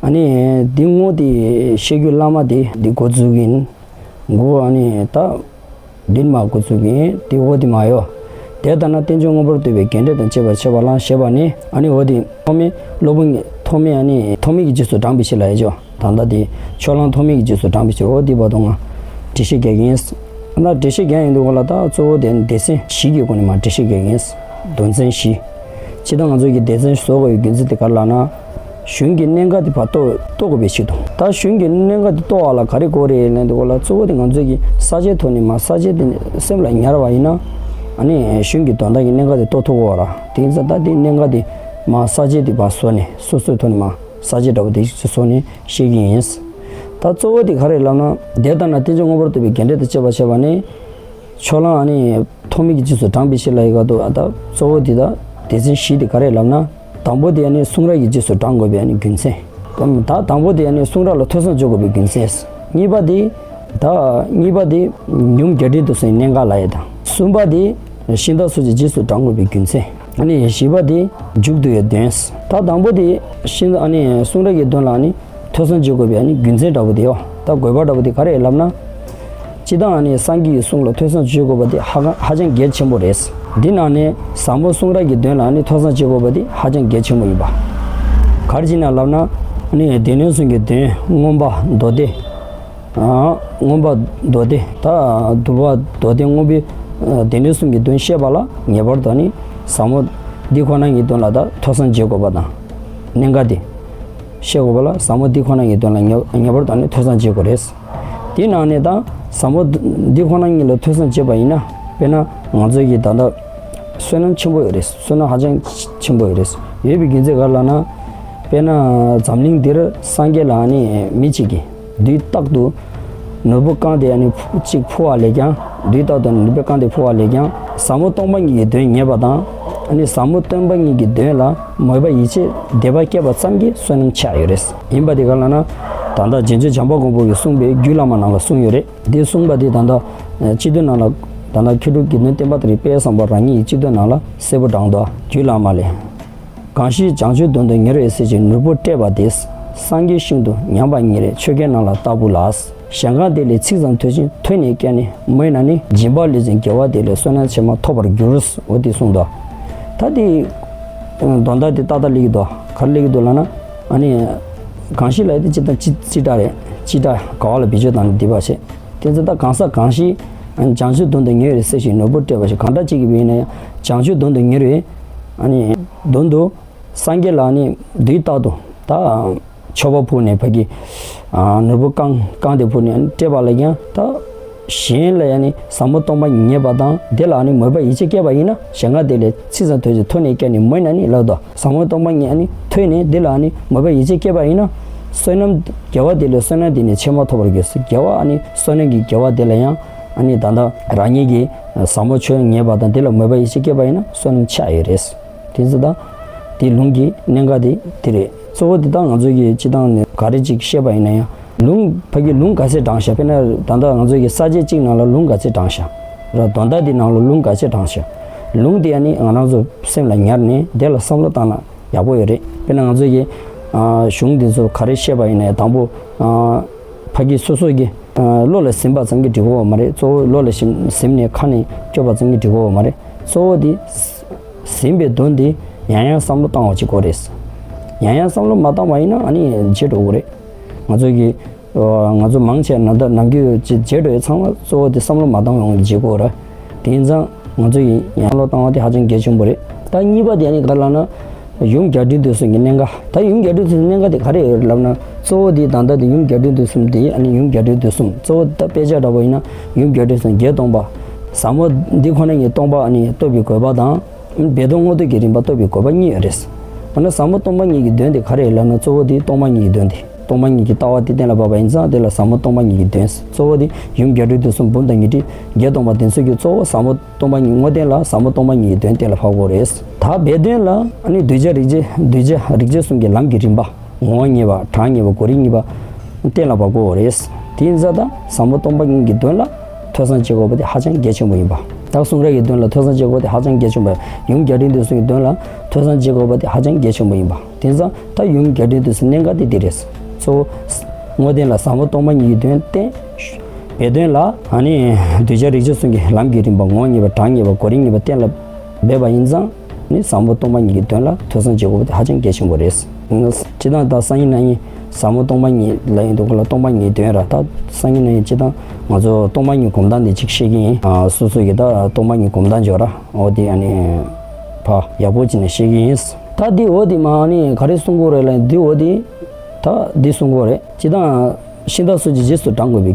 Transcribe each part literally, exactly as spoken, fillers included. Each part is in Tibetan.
ཨ་ནི་འདི་ངོ་དེ་བཤད་རྒྱུད་བླ་མ་དེ་འདི་འགོ་འཛུགས་ཡིན། འགོ་ཨ་ནི་ད་འདི་མ་འགོ་འཛུགས་ཡིན། དེ་འོ་དེ་མ་ཡོ། དེ་ལྟར་ན་རྟེན་འབྱུང་མངོན་པར་བསྟོད་པའི་རྒྱན་སྤྲོས་དང་བཅས་པ་ཕྱེ་བ་ལ་ཞེས་པ་ནི། ཨ་ནི་འོ་དེ་ཐོགས་མེད་སློབ་དཔོན་ཐོགས་མེད་ཨ་ནི་ཐོགས་མེད་ཀྱི་རྗེས་སུ་འབྲངས་པའི་ཕྱིར་ལ་ཡ་ཅོ། ད་ལྟ་དེ་ཕྱོགས་གླང་ཐོགས་མེད་ཀྱི་རྗེས་སུ་འབྲངས་པའི་ཕྱིར། འོ་དེ་བར་དུ་ང་འགྲེལ་བཤད་རྒྱག་གི་ཡིན། ད་འགྲེལ་བཤད་རྒྱག་ཡིན་དུས་གོ་ལ་ད་གཙོ་བོ་དེ་སྡེ་ཚན་བཞི་གི་སྒོ་ནས་མ་འགྲེལ་བཤད་རྒྱག་གི་ཡིན། དོན་ཚན་བཞི། སྤྱིར་བཏང་ང་ཚོ་གི་སྡེ་ཚན་བཟོ་དགོས་པའི་རྒྱུ་མཚན་དེ་ག་རེ་ལབ་ན། གཞུང་གི་གནད་འགག་དེ་ཕར་རྟོགས་རྟོགས་དགོས་པའི་ཆེད་དུ། ད་གཞུང་གི་གནད་འགག་དེ་རྟོགས་པ་ལ་ག་རེ་དགོས་རེད་ལབ་དུས་གོ་ལ་གཙོ་བོ་དེ་ང་ཚོ་གི་ས་བཅད་ཐོག་ནས་མ་ས་བཅད་དེ་སེམས་ལ་ཉར་བ་ཡིན་ན། ཨ་ནི་གཞུང་གི་དོན་དག་གི་གནད་འགག་དེ་རྟོགས་ཐུབ་དགོས་པ་ར། དེ་ཡིན་ཙང་ད་དེ་གནད་འགག་དེ་མ་ས་བཅད་དེ་ཕར་བཟོ་ནས་སོ་སོའི་ཐོག་ནས་མ་ས་བཅད་འདྲ་པོ་དེ་བཟོ་ནས་བཤད་ཀྱི་ཡིན། ད་གཙོ་བོ་དེ་ག་རེ་ལབ་ན། དེ་ལྟར་ན་རྟེན་འབྱུང་མངོན་པར་བསྟོད་པའི་རྒྱན་སྤྲོས་དང་བཅས་པ་ཕྱེ་བ་ནི། ཕྱོགས་གླང་ཨ་ནི་ཐོགས་མེད་ཀྱི་རྗེས་སུ་འབྲངས་པའི་ཕྱིར་ལ་ཡི་ག་དུ། ད་གཙོ་བོ་དེ་ད་སྡེ་ཚན་བཞི་དེ་ག་རེ་ལབ་ན། དང་པོ་དེ་ཨ་ནི་གསུང་རབ་ཀྱི་རྗེས་སུ་འབྲང་དགོས་པའི་ཨ་ནི་རྒྱུ་མཚན། ད་དང་པོ་དེ་ཨ་ནི་གསུང་རབ་ལ་ཐོས་བསམ་བྱེད་དགོས་པའི་རྒྱུ་མཚན། གཉིས་པ་དེ། ད་གཉིས་པ་དེ་ཡུམ་རྒྱས་འབྲིང་བསྡུས་གསུམ་གྱི་གནད་འགག་ལབ་ཡས་དང་། གསུམ་པ་དེ་གཞན་དག་སོགས་ཀྱི་རྗེས་སུ་འབྲང་དགོས་པའི་རྒྱུ་མཚན། ཨ་ནི་བཞི་པ་དེ་མཇུག་བསྡུ་བའི་དོན། ད་དང་པོ་དེ་གཞན་ཨ་ནི་གསུང་རབ་ཀྱི་དོན་ལ་ཨ་ནི་ཐོས་བསམ་བྱེད་དགོས་པའི་ཨ་ནི་རྒྱུ་མཚན་འདྲ་པོ་དེ་ཡོད། ད་དགོས་པ་འདྲ་པོ་དེ་ག་རེ་ལབ་ན། སྤྱིར་བཏང་ཨ་ནི་སངས་རྒྱས་ཀྱི་གསུང་ལ་ཐོས་བསམ་བྱེད་དགོས་པ་དེ་ཧ་ཧ་ཅང་གལ་ཆེན་པོ་རེད། འདི་ནང་ནས་ཟབ་མོ་གསུང་རབ་ཀྱི་དོན་ལ་ཨ་ནི་ཐོས་བསམ་བྱེད་དགོས་པ་དེ་ཧ་ཅང་གལ་ཆེན་པོ་ཡིན་པ། ག་རེ་བྱས་ན་ལབ་ན། ཨ་ནི་སྡེ་སྣོད་གསུམ་གྱི་དོན་མངོན་པ་མདོ་སྡེ། ཨ་མངོན་པ་མདོ་སྡེ། ད་འདུལ་བ་མདོ་སྡེ་མངོན་པའི་ཨ་སྡེ་སྣོད་གསུམ་གྱི་དོན་བཤད་པ་ལ་ངེས་པར་དུ་ཨ་ནི་ཟབ་མོ་འདི་ཁོ་ན་ཡི་དོན་ལ་ད་ཐོས་བསམ་བྱེད་དགོས་པ་དང་། གནད་འགག་དེ་བཤད་དགོས་པ་ལ་ཟབ་མོ་འདི་ཁོ་ན་ཡི་དོན་ལ་ངེས་ངེས་པར་དུ་ཨ་ནི་ཐོས་བསམ་བྱེད་དགོས་རེད། དེའི་ནང་ནས་ད་ཟབ་མོ་འདི་ཁོ་ན་ཉིད་ལ་ཐོས་བསམ་བྱས་པ་ཡིན་ན། དཔེར་ན་ང་ཚོ་གི་ད་ལྟ་བསོད་ནམས་ཆེན་པོ་ཡོད་རེད། བསོད་ནམས་ཧ་ཅང་ཆེན་པོ་ཡོད་རེད། ཡོད་པའི་རྒྱུ་མཚན་ག་རེ་ལབ་ན། དཔེར་ན་འཛམ་གླིང་འདིར་སངས་རྒྱས་ལ་ཨ་ནི་མི་གཅིག་གིས་དུས་རྟག་ཏུ་ནོར་བུ་རྐང་དེ་ཨ་ནི་ཕུ་གཅིག་ཕུལ་བ་ལས་ཀྱང་། དུས་རྟག་ཏུ་ནོར་བུ་རྐང་དེ་ཕུལ་བ་ལས་ཀྱང་ཟབ་མོ་སྟོང་པ་ཉིད་ཀྱི་དོན་ངེས་པ་དང་། ཨ་ནི་ཟབ་མོ་སྟོང་པ་ཉིད་ཀྱི་དོན་ལ་མོས་པ་ཡིད་ཆེས་དད་པ་སྐྱེས་པ་ཙམ་གྱིས་བསོད་ནམས་ཆགས་ཡོད་རེད། ཡིན་པ་དེ་ག་རེ་ལབ་ན། ད་ལྟ་རྗེས་འཇུག་བྱམས་པ་མགོན་པོ་གིས་གསུངས་པའི་རྒྱུད་བླ་མ་ནང་ལ་གསུངས་ཡོད་རེད། འདི་གསུངས་པ་འདི་ད་ལྟ་སྤྱི་དོན་ནང་ལ། ད་ལྟ་མཁས་གྲུབ་དགེ་འདུན་བསྟན་པ་དེ་རིང་དཔལ་བཟང་པོ་རང་ཉིད་ཀྱི་སྤྱི་དོན་ནང་ལ་གསལ་པོ་དྲངས་འདུག་རྒྱུད་བླ་མ་ལས། གང་ཞིག་བྱང་ཆུབ་དོན་དུ་ཉེ་རེག་སྲེག་ཅིང་ནོར་བུ་སྤྲད་པ་དེས། སངས་རྒྱས་ཤིན་ཏུ་ཉམས་པ་ཉེ་རེག་ཆོས་རྒྱལ་རྣམས་ལ་ལྟ་བུ་ལགས། གཞན་གང་དེ་ལས་ཚིག་ཙམ་ཐོས་ཤིང་ཐོས་ནས་སྐྱེས་ནས་མོས་ན་ནི། སྦྱིན་པ་ལས་ཅན་དགེ་བ་དེ་ལས་བསོད་ནམས་ཆེན་པོ་ཐོབ་པར་འགྱུར། འོ་དེ་གསུངས་འདུག་ད་དེ་དོན་དག་དེ་ཏག་ཏག་སླེབས་ཀྱི་འདུག་ག་རེ་སླེབས་ཀྱི་འདུག་ལབ་ན། ཨ་ནི་གང་ཞིག་ལབ་ཡ་དེ་སྤྱིར་བཏང་སྤྱི་སྤྱི་སྒྲ་རེད། སྤྱི་སྒྲ་དགའ་བ་ལ་བེད་སྤྱོད་བཏང་ནས་འདི་པ་བྱེད། དེ་ཚོ་ད་གང་ཟག་གང་ཞིག་ཨ་ནི་བྱང་ཆུབ་དོན་དུ་ཉེ་རེག་སྲེག་ཅིང་ནོར་བུ་སྤྲད་པ་ཞིག་གང་འདྲ་ཅིག་གི་བས་ན་ཡང་བྱང་ཆུབ་དོན་དུ་ཉེ་རེག་ཨ་ནི་དོན་དུ་སངས་རྒྱས་ལ་ཨ་ནི་དུས་རྟག་ཏུ་ད་མཆོད་པ་ཕུལ་ནས་ཕ་གི་ཨ་ནོར་བུ་རྐང་རྐང་དེ་ཕུལ་ནས་ཨ་ནི་སྤྲད་པ་ལ་ཡང་ད་གཞན་ལ་ཡང་ནི་ཟབ་མོ་སྟོང་པ་ཉེས་པ་དང་དེ་ལ་ཨ་ནི་མོས་པ་ཡིད་ཆེས་སྐྱེས་པ་ཡིན་ན། གཞན་གང་དེ་ལས་ཚིག་ཙམ་ཐོས་ཤིང་ཐོས་ནས་སྐྱེས་ནས་མོས་ན་ནི་ལབ་འདུག་ཟབ་མོ་སྟོང་པ་ཉིད་ཨ་ནི་ཐོས་ནས་དེ་ལ་ཨ་ནི་མོས་པ་ཡིད་ཆེས་སྐྱེས་པ་ཡིན་ན། བསོད་ནམས་དགེ་བ་དེ་ལས་བསོད་ནམས་དེ་ནི་ཆེན་པོ་ཐོབ་པར་འགྱུར་ཟེར། དགེ་བ་ཨ་ནི་བསོད་ནམས་ཀྱི་དགེ་བ་དེ་ལ་ཡང་ཨ་ནི་ད་ལྟ་རང་ཉིད་ཀྱིས་ཟབ་མོ་ཆོས་ཉན་པ་དང་དེ་ལ་མོས་པ་ཡིད་ཆེས་སྐྱེས་པ་ཡིན་ན་བསོད་ནམས་ཆགས་ཡོད་རེད། དེ་ཚོ་ད་དེ་ལུང་གི་གནད་འགག་དེ་དེ་རེད། གཙོ་བོ་དེ་ད་ང་ཚོ་གི་སྤྱི་བཏང་ནས་ག་རེ་ཅིག་བཤད་པ་ཡིན་ན་ཡང་། ལུང་ཕ་གི་ལུང་ག་ཚད་དྲངས་ཤག་དཔེར་ན་ད་ལྟ་ང་ཚོ་གི་ས་བཅད་གཅིག་ནང་ལ་ལུང་ག་ཚད་དྲངས་ཤག་ར་དོན་དག་དེ་ནང་ལ་ལུང་ག་ཚད་དྲངས་ཤག་ལུང་དེ་ཨ་ནི་ང་རང་ཚོ་སེམས་ལ་ཉར་ནས་དེ་ལ་བསམ་བློ་བཏང་ན་ཡག་པོ་ཡོད་རེད། དཔེར་ན་ང་ཚོ་གི་ཨ་གཞུང་འདི་ཚོ་ག་རེ་བཤད་པ་ཡིན་ན་ཡང་དང་པོ་ཨ་ཕ་གི་སོ་སོ་གི་ཨ་བློ་ལ་ཟིན་པ་ཙམ་གྱིས་འགྲིག་གི་ཡོད་མ་རེད། གཙོ་བོ་བློ་ལ་ཟིན་ཟིན་ནས་ཁ་ནས་སྐྱོར་བ་ཙམ་གྱིས་འགྲིག་གི་ཡོད་མ་རེད། གཙོ་བོ་དེ་ཟིན་པའི་དོན་དེ་ཡང་ཡང་བསམ་བློ་བཏང་བ་ཅིག་དགོས་རེད། ཡང་ཡང་བསམ་བློ་མ་བཏང་བ་ཡིན་ན་ཨ་ནི་བརྗེད་འགྲོ་གི་རེད། ང་ཚོ་གི་ཨ་ང་ཚོ་མང་ཆེ་ནམ་ཟླ་ནམ་རྒྱུན་བརྗེད་འགྲོ་ཡི་ཚང་མ་གཙོ་བོ་དེ་བསམ་བློ་མ་བཏང་བའི་དབང་གིས་བརྗེད་ཀྱི་ཡོད་རེད། དེ་ཡིན་ཙང་ང་ཚོ་ཡིན་ཡང་བསམ་བློ་བཏང་བ་དེ་ཧ་ཅང་གལ་ཆེན་པོ་རེད། ད་གཉིས་པ་དེ་ཨ་ནི་ག་རེ་ལབ་ན། ཡུམ་རྒྱས་འབྲིང་བསྡུས་གསུམ་གྱི་གནད་འགག་ད་ཡུམ་རྒྱས་འབྲིང་བསྡུས་གསུམ་གནད་འགག་དེ་ག་རེ་ཡོད་རེད་ལབ་ན། གཙོ་བོ་དེ་ད་ལྟ་དེ་ཡུམ་རྒྱས་འབྲིང་བསྡུས་གསུམ་དེ་ཨ་ནི་ཡུམ་རྒྱས་འབྲིང་བསྡུས་གསུམ་གཙོ་བོ་ད་དཔེ་ཆ་འདྲ་པོ་ཡིན་ན་ཡུམ་རྒྱས་འབྲིང་བསྡུས་གསུམ་བརྒྱད་སྟོང་པ། ཟབ་མོ་འདི་ཁོ་ན་ཉིད་སྟོང་པ་ཨ་ནི་རྟོགས་པའི་དགོས་པ་དང་། སྦས་དོན་མངོན་བསྟོད་ཀྱི་རིམ་པ་རྟོགས་པའི་དགོས་པ་གཉིས་ཡོད་རེད། འོ་ན་ཟབ་མོ་སྟོང་པ་ཉིད་ཀྱི་དོན་དེ་ག་རེ་ཡིན་ལབ་ན་གཙོ་བོ་དེ་སྟོང་པ་ཉིད་ཀྱི་དོན་དེ། སྟོང་པ་ཉིད་ཀྱི་ལྟ་བ་དེ་གཏན་ལ་ཕབ་པ་ཡིན་ཙང་དེ་ལ་ཟབ་མོ་སྟོང་པ་ཉིད་ཀྱི་དོན། གཙོ་བོ་དེ་ཡུམ་རྒྱས་འབྲིང་བསྡུས་གསུམ་འབུམ་དང་ཉི་ཁྲི་བརྒྱད་སྟོང་པ་དེ་ཚོ་གི་གཙོ་བོ་ཟབ་མོ་སྟོང་པ་ཉིད་དངོས་བསྟན་ལ་ཟབ་མོ་སྟོང་པ་ཉིད་ཀྱི་དོན་གཏན་ལ་ཕབ་དགོས་རེད། ད་སྦས་དོན་ལ་ཨ་ནི་གདུལ་བྱ་རིག་བྱེད་གདུལ་བྱ་རིག་བྱེད་གསུམ་གྱི་ལམ་གྱི་རིམ་པ། ངོ་བོ་ཉིད་པ་གྲངས་ཉིད་པ་གོ་རིམ་གཉིས་པ་གཏན་ལ་ཕབ་དགོས་རེད། དེ་ཡིན་ཙང་ད་ཟབ་མོ་སྟོང་པ་ཉིད་ཀྱི་དོན་ལ་ཐོས་བསམ་བྱེད་དགོས་པ་དེ་ཧ་ཅང་གལ་ཆེན་པོ་ཡིན་པ། ད་གསུང་རབ་ཀྱི་དོན་ལ་ཐོས་བསམ་བྱེད་དགོས་པ་དེ་ཧ་ཅང་གལ་ཆེན་པོ། ཡུམ་རྒྱས་འབྲིང་བསྡུས་གསུམ་གྱི་དོན་ལ་ཐོས་བསམ་བྱེད་དགོས་པ་དེ་ཧ་ཅང་གལ་ཆེན་པོ་ཡིན་པ། དེ་ཙང་ད་ཡུམ་རྒྱས་འབྲིང་བསྡུས་གསུམ་གནད་འགག་དེ་འདི་རེད། གཙོ་བོ་བསྔོ་རྟེན་ལ་ཟབ་མོ་སྟོང་པ་ཉིད་ཀྱི་དོན་བསྟན། སྦས་དོན་ལ་ཨ་ནི་གདུལ་བྱ་རིགས་ཀྱི་གསུང་གི་ལམ་གྱི་རིམ་པ་ངོ་བོ་ཉིད་པ་གྲངས་ངེས་པ་གོ་རིམ་ངེས་པ་གཏན་ལ་འབེབས་པ་ཡིན་ཙང་ནི་ཟབ་མོ་སྟོང་པ་ཉིད་ཀྱི་དོན་ལ་ཐོས་བསམ་བྱེད་དགོས་པ་དེ་ཧ་ཅང་གལ་ཆེན་པོ་རེད། སྤྱིར་བཏང་ད་སང་ཉིན་གནངས་ཉིན་ཟབ་མོ་སྟོང་པ་ཉིད་ལབ་ཡོང་དུས་སྐབས་ལ་སྟོང་པ་ཉིད་དོན་ར། ད་སང་ཉིན་གནངས་ཉིན་སྤྱིར་བཏང་ང་ཚོ་སྟོང་པ་ཉིད་སྒོམ་སྟངས་དེ་གཅིག་བཤད་ཀྱི་ཡིན། ཨ་སོ་སོ་གི་ད་སྟོང་པ་ཉིད་སྒོམ་སྟངས་སྦྱོར་ར། འོ་དེ་ཨ་ནི་ཕ་ཡག་པོ་བྱས་ནས་བཤད་ཀྱི་ཡིན། ད་འདི་འོ་དེ་མ་ཨ་ནི་ག་རེ་གསུང་གི་ཡོད་རེད་ལབ་ན། འདི་འོ་དེ་ད་འདི་གསུང་གི་ཡོད་རེད། སྤྱིར་བཏང་ཤིང་རྟ་སོགས་ཀྱི་རྗེས་སུ་འབྲང་དགོས་པའི་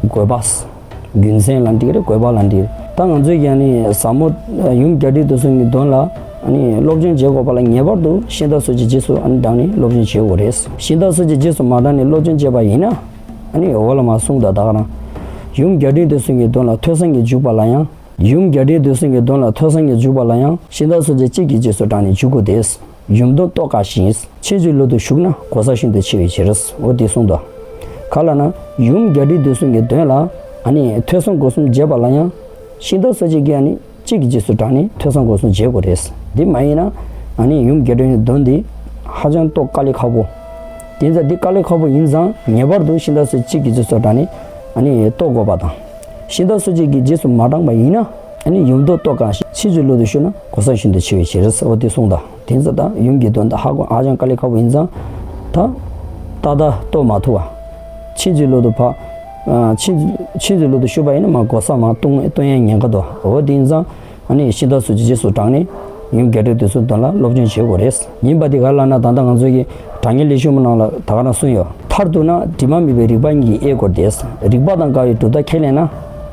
དགོས་པ། རྒྱུ་མཚན་ལབ་ན་འགྲིག་གི་རེད། དགོས་པ་ལབ་ན་འགྲིག་གི་རེད། ད་ང་ཚོས་ཀྱང་ནི་ཟབ་མོ་ཡུམ་རྒྱས་འབྲིང་བསྡུས་གསུམ་གྱི་དོན་ལ་ཨ་ནི་སློབ་སྦྱོང་བྱེད་དགོས་པ་ལ་ངེས་པར་དུ་ཤིང་རྟ་སོགས་ཀྱི་རྗེས་སུ་ཨ་ནི་འབྲངས་ནས་སློབ་སྦྱོང་བྱེད་དགོས་རེད། ཤིང་རྟ་སོགས་ཀྱི་རྗེས་སུ་མ་འབྲངས་ནས་སློབ་སྦྱོང་བྱས་པ་ཡིན་ན་ཨ་ནི་འོག་ལ་མར་གསུངས་དང་ད་ག་རང་། ཡུམ་རྒྱས་འབྲིང་བསྡུས་གསུམ་གྱི་དོན་ལ་ཐོས་བསམ་གྱིས་འཇུག་པ་ལ་ཡང་། ཡུམ་རྒྱས་འབྲིང་བསྡུས་གསུམ་གྱི་དོན་ལ་ཐོས་བསམ་གྱིས་འཇུག་པ་ལ་ཡང་། ཤིང་རྟ་སོགས་ཀྱི་གཅིག་གི་རྗེས་སུ་འབྲངས་ནས་འཇུག་དགོས་ཏེ། ཡུམ་དོན་རྟོགས་དཀའ་ཞིང་། ཕྱིན་ཅི་ལོག་ཏུ་ཞུགས་ན་གོལ་ས་ཤིན་ཏུ་ཆེ་བའི་ཕྱིར། འོ་དེ་གསུངས་དོ། ག་ལབ་ན་ཡུམ་རྒྱས་འབྲིང་བསྡུས་གསུམ་གྱི་དོན་ལ་ཨ་ནི་ཐོས་བསམ་སྒོམ་གསུམ་བྱས་པ་ལ་ཡང་། ཤིང་རྟ་སོགས་ཀྱི་གིས་ཨ་ནི་གཅིག་གི་རྗེས་སུ་འབྲངས་ནས་ཐོས་བསམ་སྒོམ་གསུམ་བྱེད་དགོས་རེད། འདི་མ་ཡིན་ན་ཨ་ནི་ཡུམ་རྒྱས་འབྲིང་གི་དོན་འདི་ཧ་ཅང་རྟོགས་དཀའ་ལས་ཁག་པོ། དེ་ཙང་འདི་དཀའ་ལས་ཁག་པོ་ཡིན་ཙང་ངེས་པར་དུ་ཤིང་རྟ་སོགས་གཅིག་གི་རྗེས་སུ་འབྲངས་ནས་ཨ་ནི་རྟོགས་དགོས་པ་དང་། ཤིང་རྟ་སོགས་ཀྱི་གིས་རྗེས་སུ་མ་འབྲངས་པ་ཡིན་ན་ཨ་ནི་ཡུམ་དོན་རྟོགས་དཀའ་ཞིང་ཕྱིན་ཅི་ལོག་ཏུ་ཞུགས་ན་གོལ་ས་ཤིན་ཏུ་ཆེ་བའི་ཕྱིར། འོ་དེ་གསུངས་དང་། དེ་ཙང་ད་ཡུམ་གྱི་དོན་དག་ཧ་གོ་ཧ་ཅང་དཀའ་ལས་ཁག་པོ་ཡིན་ཙང་། ད་ཏག་ཏག་རྟོགས་མ་ཐུབ་པ། ཕྱིན་ཅི་ལོག་ཏུ་ཕ། ཕྱིན་ཕྱིན་ཅི་ལོག་ཏུ་ཞུགས་པ་ཡིན་ན་མར་གོལ་ས་མར་ལྟུང་ལྟུང་ཡ་ཉེན་ཁ་འདུག་འོ་དེ་ཡིན་ཙང་ཨ་ནི་ཤིང་རྟ་སོགས་ཀྱི་རྗེས་སུ་འབྲངས་ནས་ཡུམ་རྒྱས་འབྲིང་བསྡུས་གསུམ་དོན་ལ་སློབ་སྦྱོང་བྱེད་དགོས་རེད། ཡིན་པ་དེ་ག་ལབ་ན་ད་ལྟ་ང་ཚོ་གི་དྲང་ངེས་ལེགས་བཤད་སྨོན་ལམ་ལ་ད་ག་རང་གསུངས་ཡོད། མཐར་གཏུགས་ན་དྲི་མ་མེད་པའི་རིག་པ་ཉིད་ཀྱིས་དབྱེ་དགོས་ཏེ། རིགས་པ་དང་འགལ་བའི་གྲུབ་མཐའ་ཁས་ལེན་ན།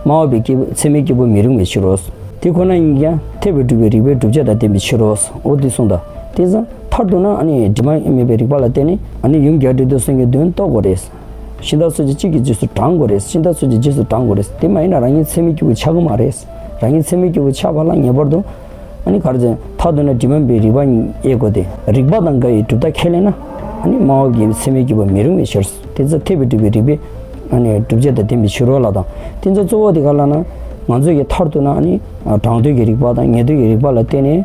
སྨྲ་བ་པོའི་སྐྱེས་བུ་ཚད་མའི་སྐྱེས་བུ་མི་རུང་བའི་ཕྱིར་རོ། དེ་ཁོ་ན་ཉིད་ཀྱང་ཐེག་པའི་གྲུབ་པའི་རིགས་པའི་བསྒྲུབ་བྱ་དང་ལྡན་པའི་ཕྱིར་རོ། འོ་དེ་གསུངས་དང་། དེ་ཙང་མཐར་གཏུགས་ན་ཨ་ནི་དྲི་མ་མེད་པའི་རིག་པ་ལ་བརྟེན་ནས་ཨ་ནི་ཡུམ་རྒྱས་འབྲིང་བསྡུས་གསུམ་གྱི་དོན་རྟོགས་དགོས་རེད། ཤིང་རྟ་སོགས་ཀྱི་གཅིག་གི་རྗེས་སུ་འབྲང་དགོས་རེད། ཤིང་རྟ་སོགས་ཀྱི་རྗེས་སུ་འབྲང་དགོས་རེད། དེ་མ་ཡིན་ན་རང་ཉིད་ཚད་མའི་སྐྱེས་བུ་ཆགས་ཀྱི་མ་རེད། རང་ཉིད་ཚད་མའི་སྐྱེས་བུ་ཆགས་པ་ལ་ངེས་པར་དུ་ཨ་ནི་ག་རེ་ཟེར། མཐར་གཏུགས་ན་དྲི་མ་མེད་པའི་རིག་པ་ཉིད་དབྱེ་དགོས་ཏེ། རིགས་པ་དང་འགལ་བའི་གྲུབ་མཐའ་ཁས་ལེན་ན། ཨ་ནི་སྨྲ་བ་པོའི་ཚད་མའི་སྐྱེས་བུ་མི་རུང་བའི་ཕྱིར། དེ་ཚེ་ཐེག་པའི་གྲུབ་པའི་རིགས་པའི་ཨ་ནི་བསྒྲུབ་བྱ་དང་ལྡན་པའི་ཕྱིར་རོ་ལབ་དང་། དེ་ཚེ་གཙོ་བོ་དེ་ག་ལབ་ན། ང་ཚོ་གི་མཐར་གཏུགས་ན་ཨ་ནི་དྲང་དོན་གྱི་རིགས་པ་དང་ངེས་དོན་གྱི་རིགས་པ་ལ་བརྟེན་ནས་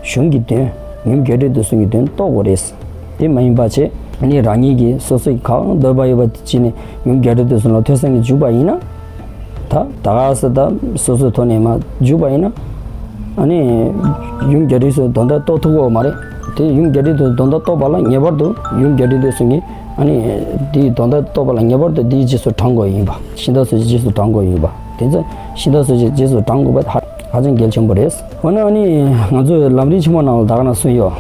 གཞུང་གི་དོན་ཡུམ་རྒྱས་འབྲིང་བསྡུས་གསུམ་གྱི་དོན་རྟོགས་དགོས་རེད། དེ་མ་ཡིན་པ་བྱས་ཨ་ནི་རང་ཉིད་ཀྱིས་སོ་སོ་གི་གང་འདོད་པ་ཡོད་པ་བྱས་ནས་ཡུམ་རྒྱས་འབྲིང་བསྡུས་གསུམ་ལ་ཐོས་བསམ་གྱིས་འཇུག་པ་ཡིན་ན། ད་ད་ག་ས་ད་སོ་སོའི་ཐོག་ནས་མར་འཇུག་པ་ཡིན་ན། ཨ་ནི་ཡུམ་རྒྱས་འབྲིང་བསྡུས་གསུམ་དོན་དག་རྟོགས་ཐུབ་ཀྱི་ཡོད་མ་རེད། དེ་ཡུམ་རྒྱས་འབྲིང་བསྡུས་གསུམ་དོན་དག་རྟོགས་པ་ལ་ངེས་པར་དུ་ཡུམ་རྒྱས་འབྲིང་བསྡུས་གསུམ་གྱི་ཨ་ནི་དེའི་དོན་དག་རྟོགས་པ་ལ་ངེས་པར་དུ་དེའི་རྗེས་སུ་འབྲང་དགོས་ཡིན་པ། ཤིང་རྟ་སོགས་ཀྱི་རྗེས་སུ་འབྲང་དགོས་ཡིན་པ། དེ་ཚེ་ཤིང་རྟ་སོགས་ཀྱི་རྗེས་སུ་འབྲང་དགོས་པ་ཧ་ཧ་ཅང་གལ་ཆེན་པོ་རེད། འོ་ན་ཨ་ནི་ང་ཚོའི་ལམ་རིམ་ཆེན་མོ་ནང་ལ་ད་ག་ན་གསུངས་ཡོད།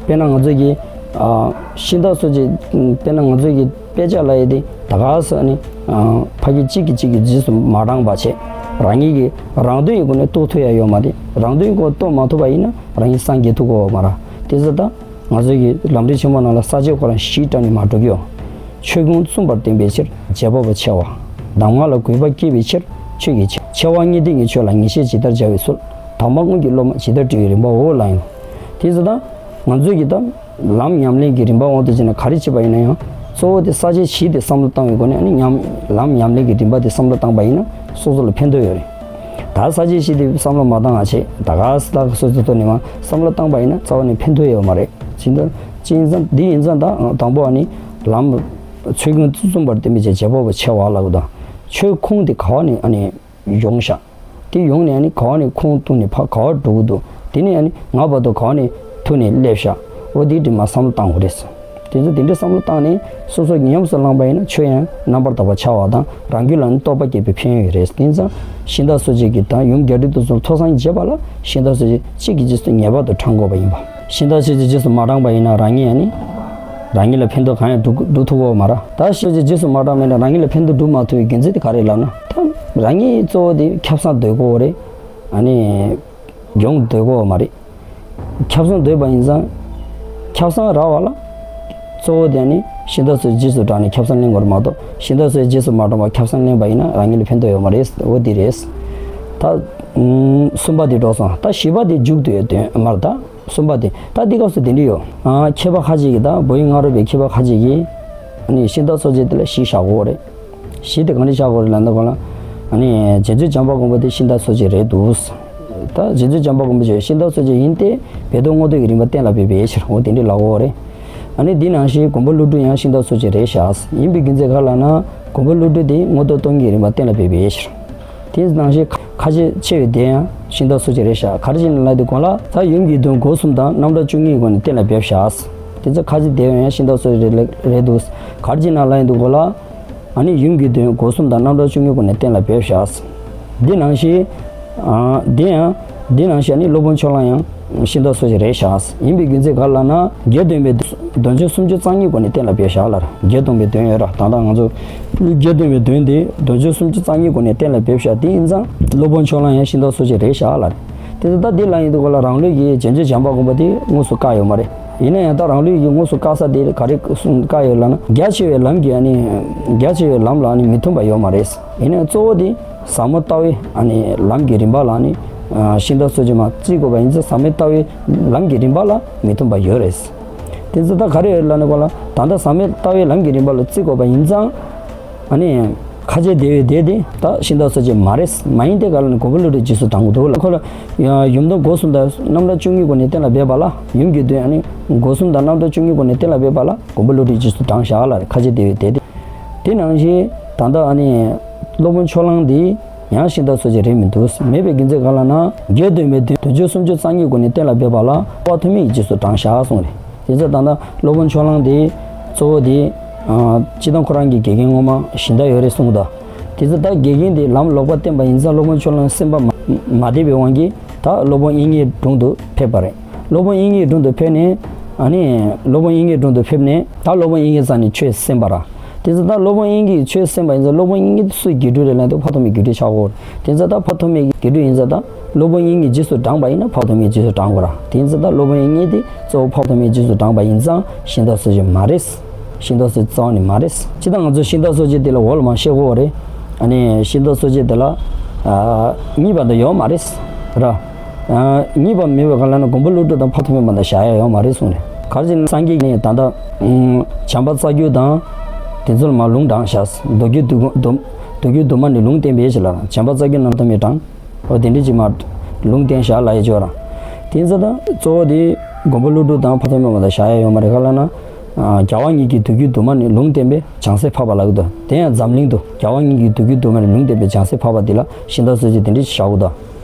དཔེར་ན་ང་ཚོ་གི་ཨ་ཤིང་རྟ་སོགས་ཀྱི་དཔེར་ན་ང་ཚོ་གི་དཔེ་ཆ་ལ་ཡོད་དེ་ད་ག་ས་ནི་ཨ་ཕ་གི་གཅིག་གིས་གཅིག་གི་རྗེས་སུ་མ་འབྲངས་པ་བྱས། རང་ཉིད་ཀྱི་རང་དོན་ཡི་སྒོ་ནས་རྟོགས་ཐུབ་ཡ་ཡོད་མ་རེད། རང་དོན་ཡི་སྒོ་རྟོགས་མ་ཐུབ་པ་ཡིན་ན་རང་ཉིད་སངས་རྒྱས་ཐུབ་ཀྱི་ཡོད་མ་རེད། དེ་ཚོ་ད་ང་ཚོ་གི་ལམ་རིམ་ཆེན་མོ་ནང་ལ་ས་བཅད་ཁོ་རང་བཞི་བཀྲམ་ནས་མ་འགྲོ་གི་ཡོད། ཆོས་ཀུན་བཙུན་པར་བསྟན་པའི་ཕྱིར། རྗེ་དཔའ་བོ་ཆེ་བ། གདམས་ངག་ལ་གུས་པ་བསྐྱེད་པའི་ཕྱིར། ཆོས་ཀྱི་ཆེ་ཆེ་བ་གཉིས་ལྡན་གྱི་ཆོས་ལ་ངེས་ཤེས་ཇི་ལྟར་སྦྱར་བའི་ཚུལ། དམ་པ་དངོས་ཀྱི་སློབ་མ་ཇི་ལྟར་བསྒྲིགས་པའི་རིམ་པའོ་ལབ་ཡིན། དེ་ཚོ་ད་ང་ཚོ་གི་ད་ལམ་ཉམས་ལེན་གྱི་རིམ་པ་དབང་དུ་བྱས་ན་ག་རེ་བྱེད་པ་ཡིན་ན་ཡང་། གཙོ་བོ་དེ་ས་བཅད་བཞི་དེ་བསམ་བློ་བཏང་བའི་སྒོ་ནས་ཨ་ནི་ཉམས་ལམ་ཉམས་ལེན་གྱི་རིམ་པ་དེ་བསམ་བློ་བཏང་པ་ཡིན་ན་སོ་སོ་ལ་ཕན་ཐོགས་ཡོད་རེད། ད་ས་བཅད་བཞི་དེ་བསམ་བློ་མ་བཏང་བ་བྱས་ད་ག་ས་ད་ག་སོ་སོའི་ཐོག་ནས་མ་བསམ་བློ་བཏང་པ་ཡིན་ན་རྩ་བ་ནས་ཕན་ཐོགས་ཡོད་མ་རེད། ཅི་འདི་ཅི་ཡིན་ཙང་འདི་ཡིན་ཙང་ད་དང་པོ་ཨ་ནི་ལམ་ཆོས་ཀུན་བཙུན་པར་བསྟན་པའི་ཕྱིར་རྗེ་དཔའ་བོ་ཆེ་བ་ལབ་དང་། ཆོས་ཁུངས་དེ་ག་བ་ནས་ཨ་ནི་ཡོང་ཤག་དེ་ཡོང་ནས་ཨ་ནི་ག་བ་ནས་ཁུངས་གཏུགས་ནས་ཕར་ག་བ་འགྲོ་གི་འདུག་དེ་ནས་ཨ་ནི་ང་བར་དུ་ག་བ་ནས་ཐུག་ནས་སླེབས་ཤག་འོ་དེ་དྲི་མ་བསམ་བློ་བཏང་དགོས་རེད། དེ་ཚོ་དེ་འདྲའི་བསམ་བློ་བཏང་ནས་སོ་སོ་ཉམས་སུ་བླངས་པ་ཡིན་ན་ཆོས་ཡང་རྣམ་པར་དག་པར་འཆར་བ་དང་རང་རྒྱུད་ལ་ནི་རྟོགས་པ་སྐྱེས་པའི་ཕན་ཡོན་ཡོད་རེད། དེ་ཙང་ཤིང་རྟ་སོགས་ཀྱི་གི་དང་ཡུམ་རྒྱས་འབྲིང་བསྡུས་གསུམ་ཐོས་བསམ་བྱེད་པ་ལ་ཤིང་རྟ་སོགས་ཀྱི་གཅིག་གི་རྗེས་སུ་ངེས་པར་དུ་འབྲང་དགོས་པ་ཡིན་པ། ཤིང་རྟ་སོགས་ཀྱི་རྗེས་སུ་མ་འབྲངས་པ་ཡིན་ན་རང་ཉིད་ཡང་ནི་རང་ཉིད་ལ་ཕན་ཐོགས་གང་ཡང་སྒྲུབ་སྒྲུབ་ཐུབ་ཀྱི་ཡོད་མ་རེད། ད་ཤིང་རྟ་སོགས་ཀྱི་རྗེས་སུ་མ་འབྲངས་པ་ཡིན་ན་རང་ཉིད་ལ་ཕན་ཐོགས་སྒྲུབ་མ་ཐུབ་པའི་རྒྱུ་མཚན་དེ་ག་རེ་ལབ་ན། ད་རང་ཉིད་གཙོ་བོ་དེ་ཁྱབ་བསང་འདོད་ཀྱི་ཡོད་རེད། ཨ་ནི་གྱོང་འདོད་ཀྱི་ཡོད་མ་རེད། ཁྱབ་བསང་འདོད་པ་ཡིན་ཙང་། ཁྱབ་བསང་རག་པ་ལ། གཙོ་བོ་དེ་ནི་ཤིང་རྟ་སོགས་རྗེས་སུ་འབྲངས་ནས་ཁྱབ་བསང་ལེན་དགོས་རེད་མ་གཏོགས་ཤིང་རྟ་སོགས་རྗེས་སུ་མ་འབྲངས་པར་ཁྱབ་བསང་ལེན་པ་ཡིན་ན་རང་ཉིད་ལ་ཕན་ཐོགས་ཡོད་མ་རེད། འོ་དེ་རེད། ད། ཨུམ། གསུམ་པ་དེ་འགྲོ་སོང་། ད་བཞི་པ་དེ་མཇུག་ཏུ་ཡོད་དོན་མར་ད། གསུམ་པ་དེ་ད་འདི་སྐབས་སུ་དེ་འདྲ་ཡོད། ཨ་མཁས་པ་ཁ་ཅིག་གིས་ད་བོད་ཡིག་སྔ་རབས་པའི་མཁས་པ་ཁ་ཅིག་གིས། ཨ་ནི་ཤིང་རྟ་སོགས་རྗེས་དེ་ལ་བཞི་བཞག་གོ་རེད། བཞི་དེ་གང་འདྲ་བཞག་གོ་རེད་ལབ་ན་གོ་ལ། ཨ་ནི་རྗེ་བཙུན་བྱམས་པ་མགོན་པོ་དེ་ཤིང་རྟ་སོགས་རྗེས་རེད་འདུག་ད་རྗེ་བཙུན་བྱམས་པ་མགོན་པོ་ཆེ་ཤིང་རྟ་སོགས་རྗེས་ཡིན་ཏེ་བོད་དོན་བསྔོ་འདོན་གྱི་རིམ་པ་གཏན་ལ་ཕབ་པའི་ཕྱིར་འོ་དེ་འདྲ་ལབ་གོ་རེད། ཨ་ནི་འདི་ནང་བཞིན་མགོན་པོ་ཀླུ་སྒྲུབ་ཡང་ཤིང་རྟ་གསོ་དཔྱད་རེད་ཤག། ཡིན་པའི་རྒྱུ་མཚན་ག་རེ་ལབ་ན། མགོན་པོ་ཀླུ་སྒྲུབ་དེ་མངོན་རྟོགས་སྟོང་ཉིད་རིམ་པ་གཏན་ལ་འབེབས་པའི་ཡེ་ཤེས། དེ་ནང་བཞིན་ཁ་ཆེ་ཆེ་བའི་དེ་ཡང་ཤིང་རྟ་གསོ་དཔྱད་རེད་ཤག། ག་རེ་བྱས་ནས་ལབ་དུས་གོང་ལ། ད་ཡུམ་གྱི་དོན་སྒོ་གསུམ་དང་རྣམ་གྲངས་བཅུ་གཉིས་སྒོ་ནས་གཏན་ལ་འབེབས་ཤག། དེ་ཚོ་ཁ་ཆེ་དེ་ཡང་ཤིང་རྟ་གསོ་དཔྱད་རེད་རེད་འདུག། ག་རེ་བྱས་ནས་ལབ་ཡིན་དུས་གོང་ལ། ཨ་ནི་ཡུམ་གྱི་དོན་སྒོ་གསུམ་དང་རྣམ་གྲངས་བཅུ་གཉིས་སྒོ་ནས་གཏན་ལ་འབེབས་ཤག། འདི་ནང་བཞིན། ཨ། འདི་ཡང་། འདི་ནང་བཞིན་ཨ་ནི་སློབ་དཔོན་ཕྱོགས་གླང་ཡང་ཤིང་རྟ་གསོ་དཔྱད་རེད་ཤག། ཡིན་པའི་རྒྱུ་མཚན་ག་རེ་ལབ་ན། རྒྱས་འདོན་པའི་དོན་ཆོས་སུམ་ཅུ་རྩ་གཉིས་སྒོ་ནས་གཏན་ལ་འབེབས་ཤག་ལབ། རྒྱས་འདོན་པའི་དོན་ཡོད་ར། ད་ལྟ་ང་ཚོ་རྒྱས་འདོན་པའི་དོན་དེ་དོན་ཆོས་སུམ་ཅུ་རྩ་གཉིས་སྒོ་ནས་གཏན་ལ་འབེབས་ཤག། དེ་ཡིན་ཙང་སློབ་དཔོན་ཕྱོགས་གླང་ཡང་ཤིང་རྟ་གསོ་དཔྱད་རེད་ཤག་ལབ། དེ་ཚོ་ད་འདི་ལབ་ཡིན་དུས་གོང་ལ། རང་ལུགས་ཀྱི་རྗེས་འཇུག་བྱམས་པ་མགོན་པོ་དེ་དངོས་སུ་བཀག་ཡོད་མ་རེད། ཡིན་ན་ཡང་ད་རང་ལུགས་ཀྱི་དངོས་སུ་བཀག་ས་དེ་ག་རེ་བཀག་ཡོད་ལབ་ན། རྒྱ་ཆེ་བའི་ལམ་གྱི། ཨ་ནི་རྒྱ་ཆེ་བའི་ལམ་ལ་ཨ་ནི་མི་མཐུན་པ་ཡོད་མ་རེད། ཡིན་ན་གཙོ་བོ་དེ་ཟབ་མོ་ལྟ་བའི། ཨ་ནི་ལམ་གྱི་རིམ་པ་ལ་ཨ་ནི་ཤིང་རྟ་གསོ་དཔྱད་མ་བརྩི་དགོས་པ་ཡིན་ཙང་། ཟབ་མོའི་ལྟ་བའི་ལམ་གྱི་རིམ་པ་ལ་མི་མཐུན་པ་ཡོད་རེད། དེ་ཚོ་ད་ག་རེ་ཡོད་ལབ་ན་གོང་ལ། ད་ལྟ་ཟབ་མོའི་ལྟ་བའི་ལམ་གྱི་རིམ་པ་ལ་བརྩི་དགོས་པ་ཡིན་ཙང་། ཨ་ནི་ཁ་ཆེ་དེ་བས་དེ་དེ་ད་ཤིང་རྟ་གསོ་དཔྱད་མ་རེད། མ་ཡིན་དེ་ག་རེ་ལབ་ན་མགོན་པོ་ཀླུ་སྒྲུབ་རྗེས་སུ་འབྲང་དགོས་འདུག་ལབ། ཁོ་ལ་ཡང་ཡུམ་དོན་སྒོ་གསུམ་དང་རྣམ་གྲངས་བཅུ་གཉིས་སྒོ་ནས་གཏན་ལ་འབེབས་པ་ལ། ཡུམ་གྱི་དོན་ཨ་ནི་སྒོ་གསུམ་དང་རྣམ་གྲངས་བཅུ་གཉིས་སྒོ་ནས་གཏན་ལ་འབེབས་པ་ལ་མགོན་པོ་ཀླུ་སྒྲུབ་རྗེས་སུ་འབྲང་བཞག་ལབ་རེད། ཁ་ཆེ་དེ་བས་དེ་དེ། དེ་ནང་བཞིན་ད་ལྟ་ཨ་ནི་སློབ་དཔོན་ཕྱོགས་གླང་འདི་ཡང་ཤིང་རྟ་གསོ་དཔྱད་རེད་མི་འདུག། མེད་པའི་རྒྱུ་མཚན་ག་རེ་ལབ་ན། རྒྱས་འདོན་པའི་དོན་དོན་ཆོས་སུམ་ཅུ་རྩ་གཉིས་སྒོ་ནས་གཏན་ལ་འབེབས་པ་ལ་དཔག་ཏུ་མེད་ཀྱི་རྗེས་སུ་འབྲང་བཞག་གསུངས་རེད། དེ་ཚོ་ད་ལྟ་སློབ་དཔོན་ཕྱོགས་གླང་དེ་གཙོ་བོ་དེ། ཨ། སྤྱིར་བཏང་ཁོ་རང་གི་དགེ་རྒན་ངོ་མ་གཞན་དག་ཡོད་རེད་གསུངས་འདུག། དེ་ཚོ་ད་དགེ་རྒན་དེ་ལམ་ལོག་པ་བསྟན་པ་ཡིན་ཙང་། སློབ་དཔོན་ཕྱོགས་གླང་སེམས་པ་མ་མ་བདེ་བའི་དབང་གིས་ད་སློབ་དཔོན་དབྱིག་གཉེན་དྲུང་དུ་ཕེབས་པ་རེད། སློབ་དཔོན་དབྱིག་གཉེན་དྲུང་དུ་ཕེབས་ནས། ཨ་ནི་སློབ་དཔོན་དབྱིག་གཉེན་དྲུང་དུ་ཕེབས་ནས་ད་སློབ་དཔོན་དབྱིག་གཉེན་རྩ་ནས་ཆོས་གསན་པ་ར། དེ་ཚོ་ད་སློབ་དཔོན་དབྱིག་གཉེན་གྱིས་ཆོས་གསན་པ་ཡིན་ཙང་། སློབ་དཔོན་དབྱིག་གཉེན་དེ་སུའི་དགེ་ཕྲུག་རེད་ལབ་དུས་དཔག་ཏུ་མེད་དགེ་ཕྲུག་ཆགས་ཀྱི་ཡོད་རེད། དེ་ཚོ་ད་དཔག་ཏུ་མེད་དགེ་ཕྲུག་ཡིན་ཙང་། ད་སློབ་དཔོན་དབྱིག་གཉེན་རྗེས་སུ་འབྲངས་པ་ཡིན་ན་དཔག་ཏུ་མེད་རྗེས་སུ་འབྲང་དགོས་ར། དེ་ཡིན་ཙང་ད་སློབ་དཔོན་དབྱིག་གཉེན་དེ་གཙོ་བོ་དཔག་ཏུ་མེད་རྗེས་སུ་འབྲངས་པ་ཡིན་ཙང་ཤིང་རྟ་གསོ་དཔྱད་མ་རེད། ཤིང་རྟ་གསོ་དཔྱད་རྩ་བ་ནས་མ་རེད། སྤྱིར་བཏང་ང་ཚོ་ཤིང་རྟ་གསོ་དཔྱད་དེ་ལ་འོག་ལ་མར་བཤད་དགོས་པ་རེད། ཨ་ནི་ཤིང་རྟ་གསོ་དཔྱད་དེ་ལ། ཨ། གཉིས་པ་དེ་ཡོད་མ་རེད་ར། ཨ། གཉིས་པ་མེད་པའི་སྒང་ལ་ནི་མགོན་པོ་ཀླུ་སྒྲུབ་དང་དཔག་ཏུ་མེད་པ་དང་བཞག་ཡ་ཡོད་མ་རེད་གསུངས་ནས། ག་རེ་བྱས་ན་སངས་རྒྱས་ཀྱིས་ད་ལྟ། ཨ། བྱམས་པ་རྩ་རྒྱུད་དང་། དེ་ཚོ་ལ་མར་ལུང་དྲངས་བཞག། མདོ་རྒྱུད་བསྡུ་མདོ་མདོ་རྒྱུད་བསྡུ་མ་ནས་ལུང་བསྟན་པའི་ཞིག་ལ། བྱམས་པ་རྩ་རྒྱུད་རྣམས་དཔག་ཏུ་མེད་དྲངས། འོ་དེ་འདྲ་ཅིག་མར་ལུང་བསྟན་བཞག་ལབ་ཡ་ཅིག་ཡོད་ར། དེ་ཚོ་ད་གཙོ་བོ་དེ་མགོན་པོ་ཀླུ་སྒྲུབ་དང་དཔག་ཏུ་མེད་པ་དང་བཞག་ཡ་ཡོད་མ་རེད། ག་རེ་ལབ་ན། ཨ། རྒྱལ་བ་ཉིད་ཀྱིས་མདོ་རྒྱུད་བསྡུ་མ་ནས་ལུང་བསྟན་པའི་བྱང་སེམས་འཕགས་པ་ལབ་ཀྱི་འདུག། དེ་ཡང་འཛམ་གླིང་དུ་རྒྱལ་བ་ཉིད་ཀྱིས་མདོ་རྒྱུད་བསྡུ་མ་ནས་ལུང་བསྟན་པའི་བྱང་སེམས་འཕགས་པ་འདི་ལ་ཤིང་རྟ་གསོ་དཔྱད་དེ་འདྲ་ཅིག་བཞག་གི་འདུག།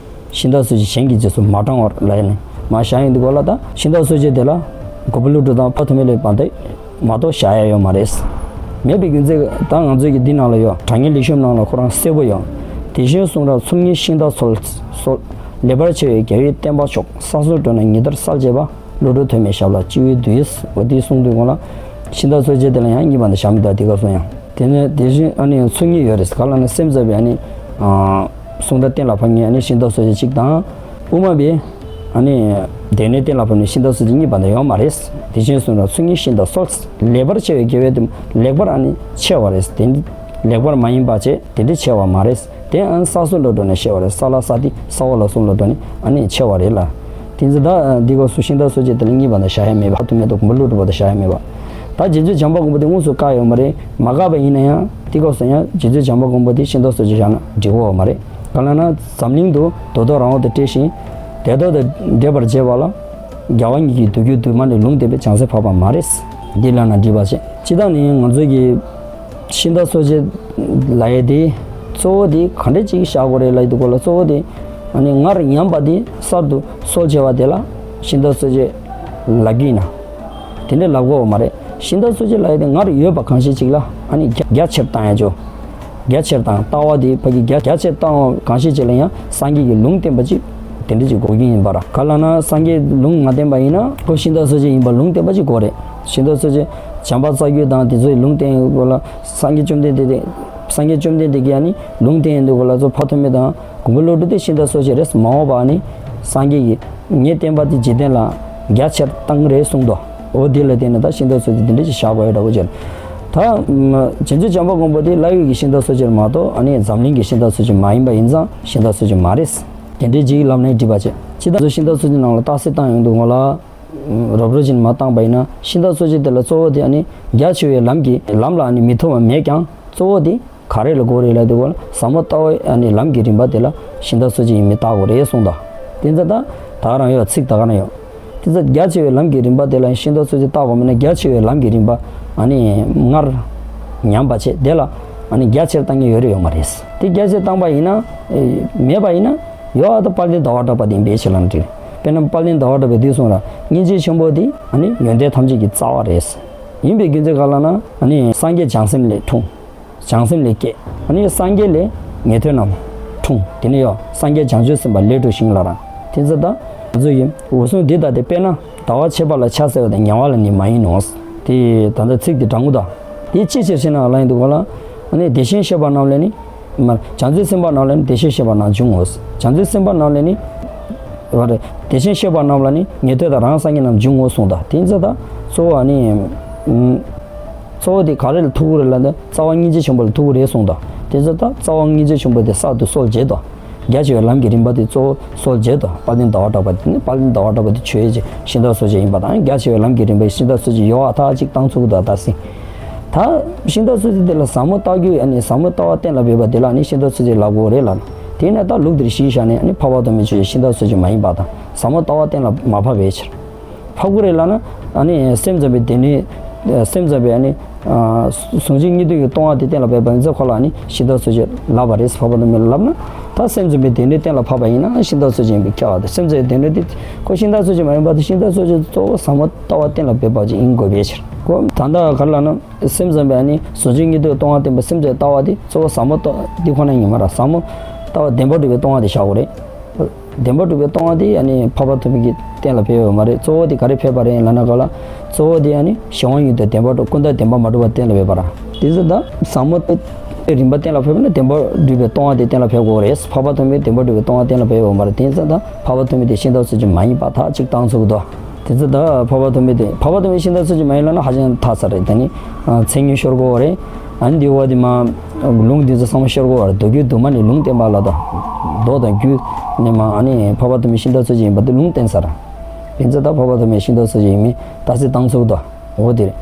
ཤིང་རྟ་གསོ་དཔྱད་གཞན་གྱིས་རྗེས་སུ་མ་འབྲང་བར་ལབ་ནས་མར་བཞག་ཡིན་དུས་གོང་ལ། ད་ཤིང་རྟ་གསོ་དཔྱད་དེ་ལ་མགོན་པོ་ཀླུ་སྒྲུབ་དང་དཔག་ཏུ་མེད་ལས་པ་དེ་མ་གཏོགས་བཞག་ཡ་ཡོད་མ་རེད། མེད་པའི་རྒྱུ་མཚན་ད་ང་ཚོའི་གི་འདི་ནང་ལ་ཡོད། དྲང་ངེས་ལེགས་ཤོམ་ནང་ལ་ཁོ་རང་གསལ་པོ་ཡོད། དེ་བཞིན་གསུང་རབ་མཚུར་ཉིད་ཤིང་རྟ་སོལ། སོལ། ལེགས་པར་ཕྱེ་བའི་རྒྱལ་བའི་བསྟན་པ་མཆོག། ས་སྲུང་འགྲོ་ནས་ཉི་ལྟར་གསལ་བྱེད་པ། ཀླུ་སྒྲུབ་ཐོགས་མེད་ཞབས་ལ་སྤྱི་བོས་འདུད། འོ་དེ་གསུང་དུས་གོང་ལ། ཤིང་རྟ་གསོ་དཔྱད་དེ་ལ་ཡང་གཉིས་པ་དེ་བཞག་མི་འདུག། དེ་ག་གསུང་ཡང་། དེ་ནས་དེ་བཞིན་ཨ་ནི་མཚུར་ཉིད་ཡོད་རེད། ག་རེ་ལབ་ན་སེམས་ཙམ་པའི་ཨ་ནི། ཨ། གསུང་རབ་གཏན་ལ་ཕབ་མཁན་ཨ་ནི་ཤིང་རྟ་གསོ་དཔྱད་གཅིག་དང་། དབུ་མ་པའི་ཨ་ནི་སྡེ་སྣོད་གཏན་ལ་ཕབ་ནས་ཤིང་རྟ་གསོ་དཔྱད་གཉིས་པ་དེ་ཡོད་མ་རེད། དེ་བཞིན་གསུང་རབ་མཚུར་ཉིད་ཤིང་རྟ་སོལ། ལེགས་པར་ཕྱེ་བའི་རྒྱལ་བའི་བསྟན། ལེགས་པར་ཨ་ནི་ཕྱེ་བ་རེད། དེ་ལེགས་པར་མ་ཡིན་པ་བྱས། དེ་འདྲ་ཕྱེ་བ་མ་རེད། དེ་ཨ་ནི་ས་སྲུང་ལ་འགྲོ་ནས་ཕྱེ་བ་རེད། ས་ལ་ས་དེ་ས་འོག་ལ་གསུམ་ལ་འགྲོ་ནས་ཨ་ནི་ཕྱེ་བ་རེད་ལ། དེ་ཚོ་ད་འདི་སྐབས་སུ་ཤིང་རྟ་གསོ་དཔྱད་དེ་ལ་གཉིས་པ་དང་བཞག་ཡ་མེད་པ། དཔག་ཏུ་མེད་དང་མགོན་པོ་ཀླུ་སྒྲུབ་པ་དང་བཞག་ཡ་མེད་པ། ད་རྗེ་བཙུན་བྱམས་པ་མགོན་པོ་དེ་དངོས་སུ་བཀག་ཡོད་མ་རེད། མ་བཀག་པ་ཡིན་ན་ཡང་དེ་སྐབས་སུ་ཡང་རྗེ་བཙུན་བྱམས་པ་མགོན་པོ་དེ་ཤིང་རྟ་གསོ་དཔྱད་བཞག་ན་འགྲིག་གི་ཡོད་མ་རེད། ག་རེ་ལབ་ན་འཛམ་གླིང་དུ་དོ་ཐོག་རང་དབང་དང་བྲལ་ཞིང་། བདེ་ཐོག་དང་འབྲེལ་བར་བྱེད་པ་ལ། རྒྱལ་བ་ཉིད་ཀྱིས་མདོ་རྒྱུད་བསྡུ་མ་ནས་ལུང་བསྟན་པའི་བྱང་སེམས་འཕགས་པ་མ་རེད། འདི་ལབ་ན་འགྲིག་པ་བྱས། སྤྱིར་བཏང་ནི་ང་ཚོ་གི་ཤིང་རྟ་གསོ་དཔྱད་ལབ་ཡས་དེ་གཙོ་བོ་དེ་ག་འདྲ་ཅིག་བཞག་དགོས་རེད་ལབ་ཡས་དེ་སྐོར་ལ། གཙོ་བོ་དེ་ཨ་ནི་སྔར་ཉམས་པ་དེ་གསར་དུ་གསོ་བྱེད་པ་དེ་ལ་ཤིང་རྟ་གསོ་དཔྱད་ལབ་ཀྱི་ཡིན་ན། དེ་འདྲ་ལབ་དགོས་པ་མ་རེད། ཤིང་རྟ་གསོ་དཔྱད་ལབ་ཡས་དེ་སྔར་ཡོད་པ་གང་ཞིག་ཅིག་ལ་ཨ་ནི་རྒྱ་རྒྱ་ཆེར་བཏང་ཡ་ཅོ། རྒྱ་ཆེར་བཏང་། ལྟ་བ་དེ་ཕ་གི་རྒྱ་རྒྱ་ཆེར་བཏང་བ་གང་ཞིག་ཅིག་ལ་ཡང་སངས་རྒྱས་ཀྱི་ལུང་བསྟན་པ་ཅིག་དེ་འདྲ་ཅིག་དགོས་ཀྱི་ཡིན་པ་ར། ག་རེ་ལབ་ན་སངས་རྒྱས་ལུང་མ་བསྟན་པ་ཡིན་ན་ཁོ་ཤིང་རྟ་གསོ་དཔྱད་ཡིན་པ་ལུང་བསྟན་པ་ཅིག་དགོས་རེད། ཤིང་རྟ་གསོ་དཔྱད་བྱམས་པ་རྩ་རྒྱུད་དང་དེ་ཚོའི་ལུང་བསྟན་སྐོར་ལ་སངས་རྒྱས་བཅོམ་ལྡན་འདས་དེ། སངས་རྒྱས་བཅོམ་ལྡན་འདས་ཀྱིས་ཨ་ནི་ལུང་བསྟན་ཡོང་དུས་སྐོར་ལ་གཙོ་དཔག་ཏུ་མེད་དང་མགོན་པོ་ཀླུ་སྒྲུབ་དེ་ཤིང་རྟ་གསོ་དཔྱད་རེད། མ་འོངས་པ་ཨ་ནི་སངས་རྒྱས་ཀྱིས་ངས་བསྟན་པ་དེ་འཇིག་རྟེན་ལ་རྒྱ་ཆེར་བཏང་རེད་གསུངས་འདུག། འོ་དེ་ལ་བརྟེན་ནས་ད་ཤིང་རྟ་གསོ་དཔྱད་དེ་འདྲ་ཅིག་བཞག་དགོས་ཡ་འདྲ་པོ་ཅིག་རེད། ད་རྗེ་བཙུན་བྱམས་པ་མགོན་པོ་དེ་ལྷ་ཡུལ་གྱི་ཤིང་རྟ་གསོ་དཔྱད་མ་གཏོགས་ཨ་ནི་འཛམ་གླིང་གི་ཤིང་རྟ་གསོ་དཔྱད་མ་ཡིན་པ་ཡིན་ཙང་ཤིང་རྟ་གསོ་དཔྱད་མ་རེད། དེ་འདྲའི་ཅིག་ལབ་ནའི་འགྲིག་པ་བྱས། སྤྱིར་བཏང་ང་ཚོ་ཤིང་རྟ་གསོ་དཔྱད་ནང་ལ་རྟགས་གསལ་བཏང་ཡོང་དུས་སྐོར་ལ། རོབ་རོབ་ཅིག་མར་བཏང་པ་ཡིན་ན་ཤིང་རྟ་གསོ་དཔྱད་དེ་ལ་གཙོ་བོ་དེ་ཨ་ནི་རྒྱ་ཆེ་བའི་ལམ་གྱི་ལམ་ལ་ཨ་ནི་མི་མཐུན་པ་མེད་ཀྱང་གཙོ་བོ་དེ་ག་རེ་ལ་དགོས་རེད་ལབ་དུས་སྐོར་ལ་ཟབ་མོ་ལྟ་བའི་ཨ་ནི་ལམ་གྱི་རིམ་པ་དེ་ལ་ཤིང་རྟ་གསོ་དཔྱད་ཡིན་མིན་བལྟ་དགོས་རེད་གསུངས་དང་། དེ་ཚོ་ད་ད་ག་རང་ཡོད། ཚིག་ད་ག་རང་ཡོད། དེ་ཚོ་རྒྱ་ཆེ་བའི་ལམ་གྱི་རིམ་པ་དེ་ལ་ཤིང་རྟ་མཚོན་ཆ་བཏགས་པ་མིན་ན། རྒྱ་ཆེ་བའི་ལམ་གྱི་རིམ་པ་ཨ་ནི་སྔར་ཉམས་པ་བྱས། དེ་ལ་ཨ་ནི་རྒྱ་ཆེར་བཏང་མཁན་ཡོད་རེད་ཡོད་མ་རེད། དེ་རྒྱ་ཆེར་བཏང་པ་ཡིན་ན། མེད་པ་ཡིན་ན། ཡོད་ཨ་ད་དཔལ་ལྡན་ཟླ་བ་གྲགས་པ་དེ་འབད་ཆེ་ལ་འགྲིག་དཔེར་ན་དཔལ་ལྡན་ཟླ་བ་གྲགས་པས་འདི་གསུངས་ར། སྙིང་རྗེ་ཆེན་པོ་དེ་ཨ་ནི་ཡོན་ཏན་ཐམས་ཅད་ཀྱི་རྩ་བ་རེད། ཡིན་པའི་རྒྱུ་མཚན་ག་ལ་ན། ཨ་ནི་སངས་རྒྱས་བྱང་སེམས་ལས་འཁྲུངས། བྱང་སེམས་ལས་སྐྱེས། ཨ་ནི་སངས་རྒྱས་ལས་ཉན་ཐོས་རྣམས་འཁྲུངས། དེ་ནས་ཡང་སངས་རྒྱས་བྱང་ཆུབ་སེམས་དཔའ་ལས་གྲུབ་ཞིང་ལ་ར། དེ་ཚོ་ད་ང་ཚོ་ཡིན། འོད་སྲུང་འདི་ལྟ་སྟེ། དཔེར་ན་ཟླ་བ་ཕྱེད་པ་ལ་ཕྱག་འཚལ་བ་དང་། ཉལ་བ་ལ་ནི་མ་ཡིན་ནོ། དེ་ད་ལྟ་ཚིག་དེ་དྲང་པོ་དང་། དེ་ཅི་ཕྱིར་ཞེ་ན་ལ་ཡིན་འདུག་ག་ལ། ཨ་ནི་བདེ་ཆེན་བཤད་པ་རྣམས་ལས་ནི། མ་བྱང་ཆུབ་སེམས་དཔའ་རྣམས་ལས་ནི་བདེ་ཆེན་བཤད་པ་རྣམས་འབྱུང་ངོ་། བྱང་ཆུབ་སེམས་དཔའ་རྣམས་ལས་ནི། བདེ་ཆེན་བཤད་པ་རྣམས་ལ་ནི་ཉན་ཐོས་དང་རང་སངས་རྒྱས་རྣམས་འབྱུང་ངོ་གསུངས་དང་། དེ་ཚོ་ད་གཙོ་བོ་ཨ་ནི། གཙོ་བོ་དེ་ག་རེ་ལ་ཐུག་གི་རེད་ལབ་ན། རྩ་བ་སྙིང་རྗེ་ཆེན་པོ་ལ་ཐུག་གི་རེད་གསུངས་དང་། དེ་ཚོ་ད་རྩ་བ་སྙིང་རྗེ་ཆེན་པོ་དེ་གསར་དུ་སྲོལ་འབྱེད་དང་། རྒྱ་ཆེ་བའི་ལམ་གྱི་རིམ་པ་དེ་གཙོ་བོ་སྲོལ་འབྱེད་དང་། དཔལ་ལྡན་ཟླ་བ་གྲགས་པ་དེ་ནི། དཔལ་ལྡན་ཟླ་བ་གྲགས་པ་དེ་ཆོས་ཀྱི་ཤིང་རྟ་མཚོན་ཆ་ཡིན་པ་དང་། རྒྱ་ཆེ་བའི་ལམ་གྱི་རིམ་པའི་ཤིང་རྟ་མཚོན་ཆ་ཡོད་པ་ཐག་གཅིག་བཏང་ཚུགས་དང་། ད་སྲིད་ད་ཤིང་རྟ་མཚོན་ཆ་དེ་ལ་ཟབ་མོ་ལྟ་རྒྱུ། ཨ་ནི་ཟབ་མོ་ལྟ་བ་གཏན་ལ་འབེབས་པ་དེ་ལ་ནི་ཤིང་རྟ་མཚོན་ཆ་ལབ་དགོས་རེད་ལབ་ན། དེས་ན་ད་ལུགས་འདིར་གཞི་བཞག་ནས། ཨ་ནི་འཕགས་པ་ཐོགས་མེད་མཆོག་ཡང་ཤིང་རྟ་མཚོན་ཆ་མ་ཡིན་པ་དང་། ཟབ་མོ་ལྟ་བ་གཏན་ལ་མ་ཕབ་པའི་ཕྱིར། ཕབ་དགོས་རེད་ལབ་ན། ཨ་ནི་སེམས་ཙམ་པའི་སྡེ་སྣོད། སེམས་ཙམ་པའི་ཨ་ནི་ཨ་གཟུང་འཛིན་གཉིས་ལྡན་གྱི་ལྟུང་བ་དེ་གཏན་ལ་ཕབ་པ་ཡིན་ཙང་། ཁོ་ལ་ཨ་ནི་ཤིང་རྟ་མཚོན་ཆ་ལབ་པ་རེད། འཕགས་པ་ཐོགས་མེད་ལབ་ན། ད་སེམས་ཙམ་པའི་སྡེ་སྣོད་གཏན་ལ་ཕབ་པ་ཡིན་ན་ཤིང་རྟ་མཚོན་ཆ་ཡིན་པས་ཁྱབ་པ་དང་། སེམས་ཙམ་པའི་སྡེ་སྣོད་དེ་ཁོ་ཤིང་རྟ་མཚོན་ཆ་མ་ཡིན་པ་དང་། ཤིང་རྟ་མཚོན་ཆ་གཙོ་བོ་ཟབ་མོ་ལྟ་བ་གཏན་ལ་འབེབས་པ་ཅིག་ཡིན་དགོས་པའི་ཕྱིར། ཁོ་ད་ལྟ་ག་རེ་ལབ་ན། སེམས་ཙམ་པའི་ཨ་ནི་གཟུང་འཛིན་གཉིས་ལྡན་ལྟུང་བ་བསྟན་པའི་སེམས་ཙམ་ལྟ་བ་དེ་གཙོ་བོ་ཟབ་མོ་ལྟ་འདི་ཁོ་ན་ཡིན་མ་རེད། ཟབ་མོ་ལྟ་བ་བདེན་པར་གྲུབ་པའི་ལྟུང་བ་དེ་བཞག་དགོས་རེད། བདེན་པར་གྲུབ་པའི་ལྟུང་བ་དེ་ཨ་ནི་འཕགས་པ་ཐོགས་མེད་ཀྱིས་གཏན་ལ་ཕབ་ཡོད་མ་རེད། གཙོ་བོ་དེ་ག་རེ་ཕབ་པ་རེད་ལབ་ན། ག་ལ་གཙོ་བོ་དེ་ཨ་ནི་གཞན་དབང་ཡུལ་དུ་བདེན་པར་གྲུབ། ཀུན་བཏགས་བདེན་པར་མ་གྲུབ་པ་གཏན་ལ་ཕབ་པ་ར། དེ་ཚོ་ད་ཟབ་མོ་ལྟ་བའི་རིམ་པ་གཏན་ལ་ཕབ་ན་བདེན་པར་གྲུབ་པའི་ལྟུང་བ་དེ་གཏན་ལ་ཕབ་དགོས་རེད། འཕགས་པ་ཐོགས་མེད་བདེན་པར་གྲུབ་པའི་ལྟུང་བ་གཏན་ལ་ཕབ་ཡོད་མ་རེད། དེ་ཚོ་ད་འཕགས་པ་ཐོགས་མེད་དེ་ཤིང་རྟ་མཚོན་ཆ་མ་ཡིན་པ་ཐག་གཅིག་བཏང་ཚུགས་འདུག་དེ་ཚོ་ད་འཕགས་པ་ཐོགས་མེད་དེ། འཕགས་པ་ཐོགས་མེད་ཤིང་རྟ་མཚོན་ཆ་མ་ཡིན་ལབ་ན་ཧ་ཅང་ཐག་ཆོད་རེད། དེ་ནི་ཨ་མཚན་ཉིད་ཤོར་དགོས་རེད། ཨ་ནི་འདི་བ་དེ་མ་ལུང་འདི་ཚོ་ཚང་མ་ཤོར་དགོས་རེད། མདོ་རྒྱུད་དུ་མ་ནས་ལུང་བསྟན་པ་ལ་ད། མདོ་དང་རྒྱུད་ནས་མ་ཨ་ནི་འཕགས་པ་ཐོགས་མེད་ཤིང་རྟ་མཚོན་ཆ་ཡིན་པ་དེ་ལུང་བསྟན་ས་ར། དེ་ཚོ་ད་འཕགས་པ་ཐོགས་མེད་ཤིང་རྟ་མཚོན་ཆ་ཡིན་མིན་ད་གཟོད་བཏང་ཚུགས་འདུག་འོ་དེ་རེད།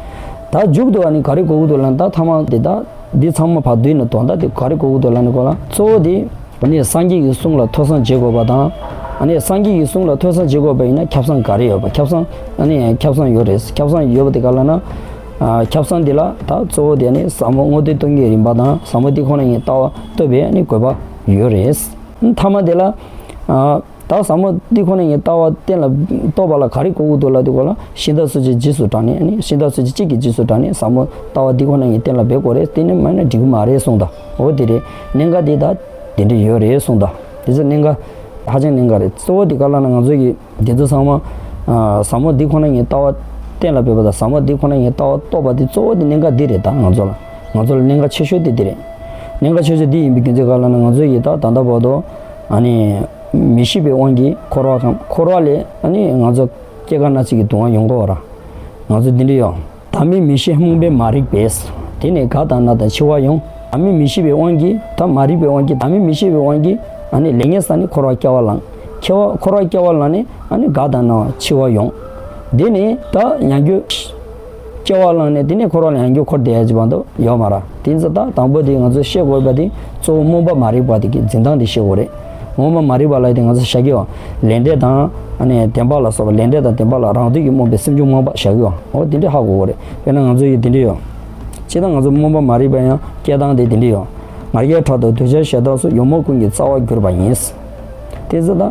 ད་མཇུག་ཏུ་ཨ་ནི་ག་རེ་གོ་གི་འདུག་ལབ་ན། ད་ཐ་མ་དེ་ད། འདི་ཚང་མ་ཕར་བསྡུས་ནས་དོན་དག་དེ་ག་རེ་གོ་གི་འདུག་ལབ་ན། གོ་ལ་གཙོ་བོ་དེ་ཨ་ནི་སངས་རྒྱས་ཀྱི་གསུང་ལ་ཐོས་བསམ་བྱེད་དགོས་པ་དང་། ཨ་ནི་སངས་རྒྱས་ཀྱི་གསུང་ལ་ཐོས་བསམ་བྱེད་དགོས་པ་ཡིན་ན་ཁྱབ་བསངས་ག་རེ་ཡོད་པ། ཁྱབ་བསངས་ཨ་ནི་ཁྱབ་བསངས་ཡོད་རེད། ཁྱབ་བསངས་ཡོད་པ་དེ་ག་ལབ་ན། ཨ་ཁྱབ་བསངས་དེ་ལ་ད་གཙོ་བོ་དེ་ཨ་ནི་ཟབ་མོ་དངོས་བསྟན་སྟོང་གི་རིམ་པ་དང་། ཟབ་མོ་འདི་ཁོ་ན་ཉིད་ལྟ་བ་རྟོགས་པའི་ཨ་ནི་དགོས་པ་ཡོད་རེད། ཐ་མ་དེ་ལ་ཨ། ད་ཟབ་མོ་འདི་ཁོ་ན་ཉིད་ལྟ་བ་གཏན་ལ་རྟོགས་པ་ལ་ག་རེ་གོ་གི་འདུག་ལབ་དུས་སྐབས་ལ། ཤིང་རྟ་མཚོན་ཆ་རྗེས་སུ་འབྲངས་ནས། ཨ་ནི་ཤིང་རྟ་མཚོན་ཆ་གཅིག་གི་རྗེས་སུ་འབྲངས་ནས་ཟབ་མོ་ལྟ་བ་འདི་ཁོ་ན་ཉིད་གཏན་ལ་འབེབས་དགོས་རེད། དེ་ནི་མ་ཡིན་ན་འགྲིག་གི་མ་རེད་གསུངས་དང་། འོ་དེ་རེད། གནད་འགག་འདི་ད་དེ་འདྲ་ཡོད་རེད་གསུངས་དང་། དེ་ཚོ་གནད་འགག་ཧ་ཅང་གནད་འགག་རེད། གཙོ་བོ་དེ་ག་ལབ་ན། ང་ཚོ་གི་འདི་ཚོ་ཚང་མ་ཨ་ཟབ་མོ་འདི་ཁོ་ན་ཉིད་ལྟ་བ་གཏན་ལ་འབེབས་པ་དང་། ཟབ་མོ་འདི་ཁོ་ན་ཉིད་ལྟ་བ་རྟོགས་པ་འདི་གཙོ་བོ་དེ་གནད་འགག་འདི་རེད། ད་ང་ཚོ་ལ་ང་ཚོ་ལ་གནད་འགག་ཆེ་ཤོས་དེ་འདི་རེད། གནད་འགག་ཆེ་ཤོས་འདི་ཡིན་པའི་རྒྱུ་མཚན་ག་ལབ་ན། ང་ཚོ་ཡི་ད་ད་ལྟ་བར་དུ་ཨ་ནི། མི་ཤེས་པའི་དབང་གིས་འཁོར་བ་ཁམས། འཁོར་བ་ལས་ཨ་ནི་ང་ཚོ་སྐྱེ་རྒ་ན་འཆི་གི་སྡུག་བསྔལ་ཡོང་གི་ཡོད་ར། ང་ཚོ་འདི་འདྲ་ཡོད། བདག་མེད་མི་ཤེས་རྨོངས་པས་མ་རིག་པས། དེ་ནས་རྒ་དང་ན་དང་འཆི་བ་ཡོང་། བདག་མེད་མི་ཤེས་པའི་དབང་གིས། ད་མ་རིག་པའི་དབང་གིས། བདག་མེད་མི་ཤེས་པའི་དབང་གིས་ཨ་ནི་ལས་ངན་བསགས་ནས་འཁོར་བ་སྐྱེ་བ་བླངས། འཁོར་བ་སྐྱེ་བ་བླངས་ནས་ཨ་ནི་རྒ་དང་ན་བ་འཆི་བ་ཡོང་། དེ་ནས་ད་ཡང་རྒྱུ། སྐྱེ་བ་བླངས་ནས་དེ་ནས་འཁོར་བ་ལ་ཡང་བསྐྱར་འཁོར་བསྡད་ཡ་ཅིག་བར་དུ་ཡོད་མ་རེད། དེ་ཚོ་ད་དང་པོ་དེ་ང་ཚོས་ཤེས་དགོས་པ་དེ་གཙོ་བོ་རྨོངས་པ་མ་རིག་པ་དེ་གི་འཛིན་སྟངས་དེ་ཤེས་དགོས་རེད། རྨོངས་པ་མ་རིག་པ་ལབ་ཡ་དེ་ང་ཚོ་ཤ་གི་བ། ལས་འབྲས་དང་ཨ་ནི་བདེན་པ་ལ་སོགས་པ། ལས་འབྲས་དང་བདེན་པ་ལ་རང་འདོད་ཀྱིས་རྨོངས་པའི་སེམས་བྱུང་རྨོངས་པ་ཤ་གི་བ། འོ་དེ་འདྲ་ཧ་གོ་དགོས་རེད། དཔེར་ན་ང་ཚོ་ཡི་དེ་འདྲ་ཡོད། སྤྱིར་བཏང་ང་ཚོ་རྨོངས་པ་མ་རིག་པ་ཡང་སྐྱེ་སྟངས་དེ་དེ་འདྲ་ཡོད། ང་རྒྱལ་ཕྲག་དོག་འདོད་ཆགས་ཞེ་སྡང་སོགས་ཡོན་མོངས་ཀུན་གྱི་རྩ་བར་གྱུར་པ་ཡིན། དེ་ཚོ་ད་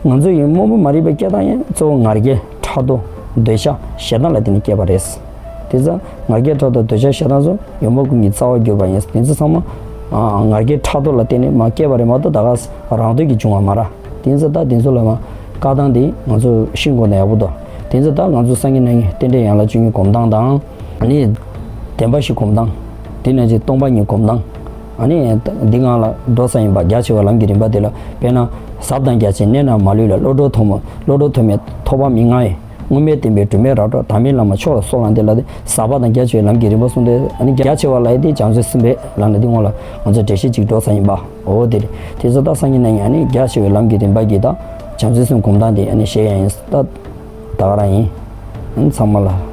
ང་ཚོ་ཡི་རྨོངས་པ་མ་རིག་པའི་སྐྱེ་སྟངས་ཡང་གཙོ་བོ་ང་རྒྱལ་ཕྲག་དོག་འདོད་ཆགས་ཞེ་སྡང་ལ་བརྟེན་ནས་སྐྱེས་པ་རེད། དེ་ཚོ་ང་རྒྱལ་ཕྲག་དོག་འདོད་ཆགས་ཞེ་སྡང་སོགས་ཡོན་མོངས་ཀུན་གྱི་རྩ་བར་གྱུར་པ་ཡིན། དེ་ཚོ་ཚང་མ་ཨ་ང་རྒྱལ་ཕྲག་དོག་ལ་བརྟེན་ནས་མར་སྐྱེས་པ་རེད་མ་གཏོགས། ད་ག་རང་འདོད་ཀྱིས་བྱུང་བ་མ་རེད། དེ་ཚོ་ད་དེ་ཚོ་ལ་མ་བཀག་སྟངས་དེ་ང་ཚོ་ཤེས་དགོས་ན་ཡག་པོ་འདུག་དེ་ཚོ་ད་ང་ཚོ་སངས་རྒྱས་རྣམ་གཉིས་རྟེན་འབྲེལ་ཡན་ལག་བཅུ་གཉིས་སྒོམ་སྟངས་དང་། ཨ་ནི་བདེན་པ་བཞི་སྒོམ་སྟངས། དེ་ནས་ཅིག་སྟོང་པ་ཉིད་སྒོམ་སྟངས། ཨ་ནི་འདི་སྒང་ལ་འགྲོ་ས་ཡིན་པ། རྒྱ་ཆེ་བའི་ལམ་གྱི་རིམ་པ་དེ་ལ། དཔེར་ན་ཟབ་དང་རྒྱ་ཆེ་གནས་རྣམས་མ་ལུས་ལ། བློ་གྲོས་ཐོགས་མེད། བློ་གྲོས་ཐོགས་མེད་ཐོགས་པ་མི་མངའ་ཡི། དངོས་མེད་བསྟན་པའི་སྒྲོན་མེ་རབ་སྤྲོ། བདག་མེད་བླ་མ་མཆོག་ལ་གསོལ་བ་འདེབས་ལ། དེ་ཟབ་པ་དང་རྒྱ་ཆེ་བའི་ལམ་གྱི་རིམ་པ་གསུངས་ཏེ། ཨ་ནི་རྒྱ་ཆེ་བ་ལ་ཡི་དེ་བྱང་ཆུབ་སེམས་དཔའི་ལམ་ལ་འདི་སྔོན་ལ་ང་ཚོ་འགྲེལ་བཤད་ཅིག་འགྲོ་ས་ཡིན་པ། འོ་དེ་རེད། དེ་ཚོ་ད་སངས་རྒྱས་རྣམ་གཉིས་ཨ་ནི་རྒྱ་ཆེ་བའི་ལམ་གྱི་རིམ་པ་གི་ད་བྱང་ཆུབ་སེམས་སྒོམ་སྟངས་དེ་ཨ་ནི་བཤད་ཡ་ཡིན། ད་ད་ག་རང་ཡིན། ཨ་ནི་ཚང་མ་ལ་